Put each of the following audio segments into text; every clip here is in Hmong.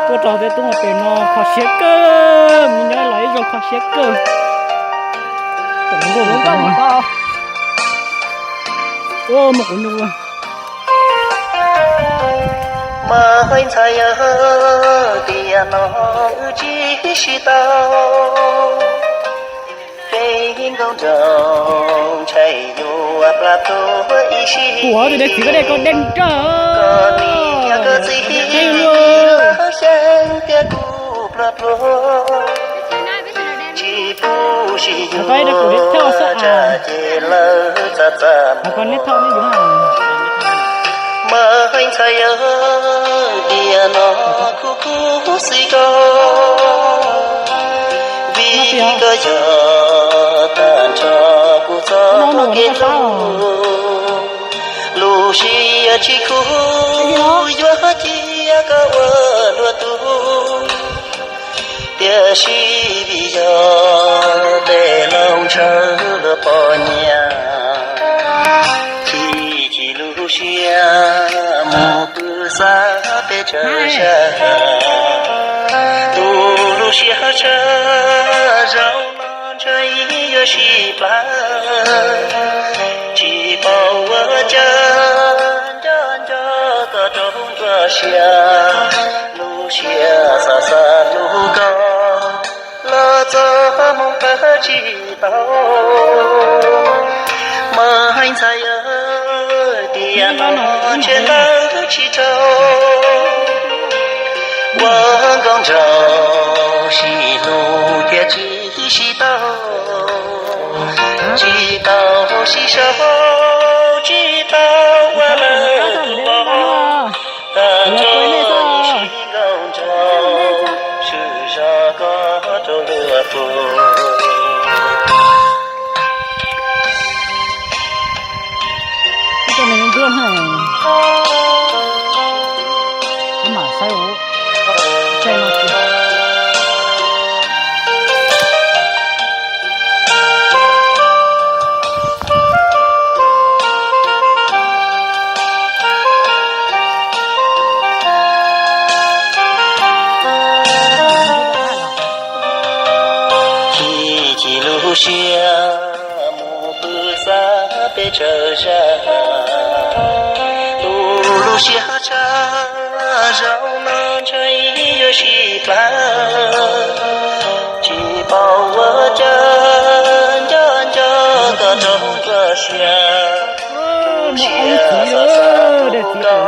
Tuaj rau tej tub hauv pes no kho siab kawg, mus nyob los ib zaug kho siab kawg. Mus kuv nug. Mas ntxhais yawg, tiam no wb tsis sib tau, peb nkauj nraug ntshai yuav plam tuag ib sim. Ua tus dej txiv koj dej koj dej nrog. Koj niam koj txiv xyeej tias kuv pluag pluag, tsis pub sib yuav tsam ces lawv txaj txaj muag. Mas ntxhais yawg, tiam no kuv khuv xim koj, vim koj yog tag nrho kuv txoj kev hlub. Lub siab tsis khub yuav cia koj ua luag tug, tiam sis vim yog tej laus ntshaw luag poj niam, chim chim lub siab mus pw xa peb tsaws zaj. Tus lub siab tshav zaum no ntshe yuav sib plab, tsis paub ua cas nco nco koj rau nruab siab. Lub siab xav xav hlub koj los txoj hmoo pab tsis tau. Mas ntxhais yawg, tiam no ntshe ntawd tsis raug, ua nkauj nraug sib hlub thiaj tsis sib tau, tsis tau sib sau, tsis tau ua lawv tus pog. Tag nrho ib sim nkauj nraug, swm zog koj rau luag pug. Chim chim lub siab mus pw xa peb tsaws zaj. Tus lub siab tshav zaum no ntshe yuav sib plab, tsis paub ua cas nco nco koj rau nruab siab. Lub siab xav xav hlub koj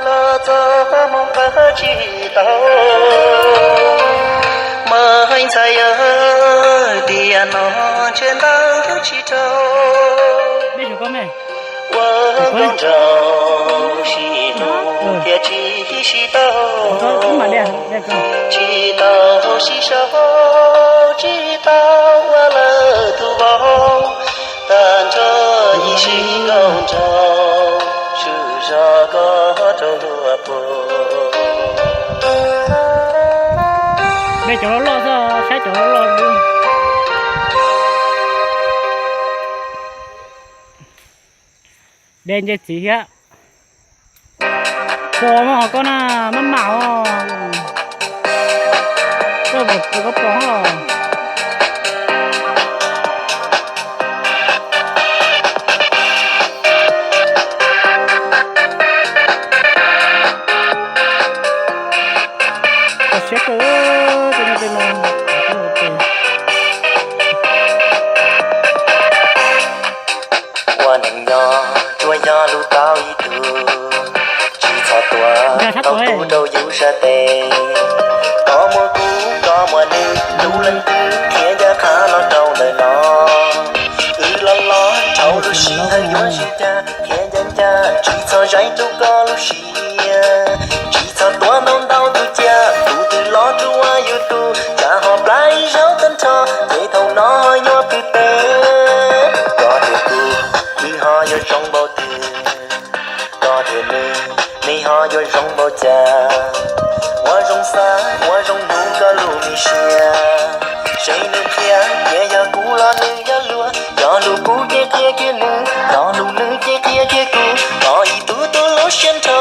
los txoj hmoo pab tsis tau. Mas ntxhais yawg, tiam no ntshe ntawd tsis raug, ua nkauj nraug sib hlub thiaj tsis sib tau. Tsis tau sib sau, tsis tau ua lawv tus vauv. Tag nrho ib sim nkauj nraug, swm zog koj rau luag pug. Dej cov loj loj xwb, saib cov loj loj. Dej ntsej txiv thiab. Pos no koj na, maj mam os. Koj pom koj pos os. Koj siab kawg, tej no tej no. Ua neej nyob tsuas yog lub tau ib tug, tsis txhob tuav tau tu rau yus sab tes. Koj muaj kuv koj muaj nws, lub leej twg thiaj ncaj qha los rau ntawm no. Wb los los rau lub sij hawm yuav sib cag thiaj ncaj ncaj, tsis txhob zaim rau koj lub siab. Tsis txhob tuav ntau ntau tus cia, tus twg los rau yus tus, tsam ho plab ib zaug tag nrho, ces thaum no ho yuav pw teb. Koj thiab kuv, wb ho yuav zoo npaum twg? Koj thiab nws, nws ho yuav zoo npaum cas? Ua zoo xav, ua zoo hnov koj lub me siab. Seb nws qhia tias yog kuv los nws yog luag, yog lub kuv ces qhia kiag nws, yog lub nws ces qhia kiag kuv. Koj ib tug tuav lub siab nrho,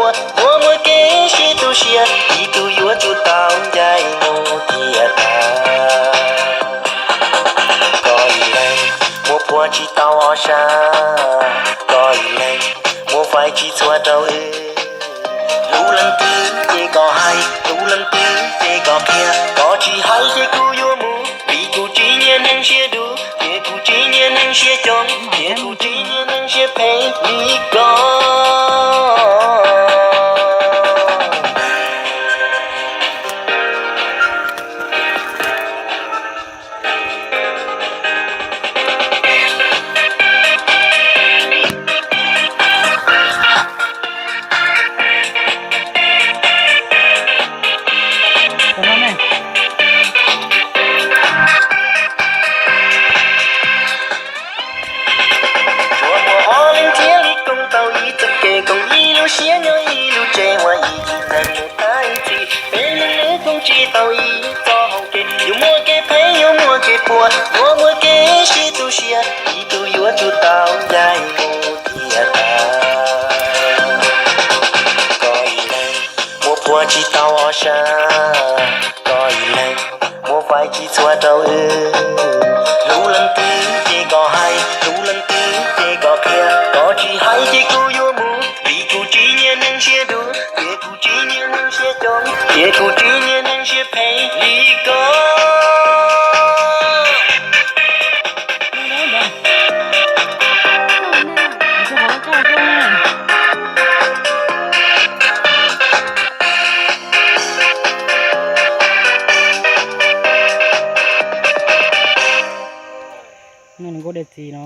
Muaj muaj kev sib tu siab, ib tug yuav tsum tau ncaim mus tiag tag. Koj ib leeg muaj pua tsis tau ob sab, koj ib leeg muaj faib tsis txhua rau wb. Lub leej twg ces koj hais, lub leej twg ces koj qhia, koj tsis hais ces kuv yuav mus, vim kuv tsis nyiam neeg siab dub, thiab kuv tsis nyiam neeg siab coob, thiab kuv tsis nyiam neeg siab phem li koj. Tsuas muaj ob leeg thiaj li koom tau ib txoj kev koom, ib lub siab nyob ib lub tsev, ua ib tug neeg mus thaiv txhij. Peb leeg koom tsis tau ib txoj hau kev, yuav muaj kev phem yuav muaj kev puas, yuav muaj kev sib tu siab, ib tug yuav tsum tau ncaim mus tiag tag. Koj ib leeg muaj pua tsis tau ob sab, koj ib leeg muaj faib tsis txhua rau wb. Lub leej twg ces koj hais, lub leej twg ces koj qhia, koj tsis hais ces kuv yuav mus, vim kuv tsis nyiam neeg siab dub, thiab kuv tsis nyiam neeg siab coob, thiab kuv tsis nyiam neeg siab phem li koj. Nkauj dej txiv no.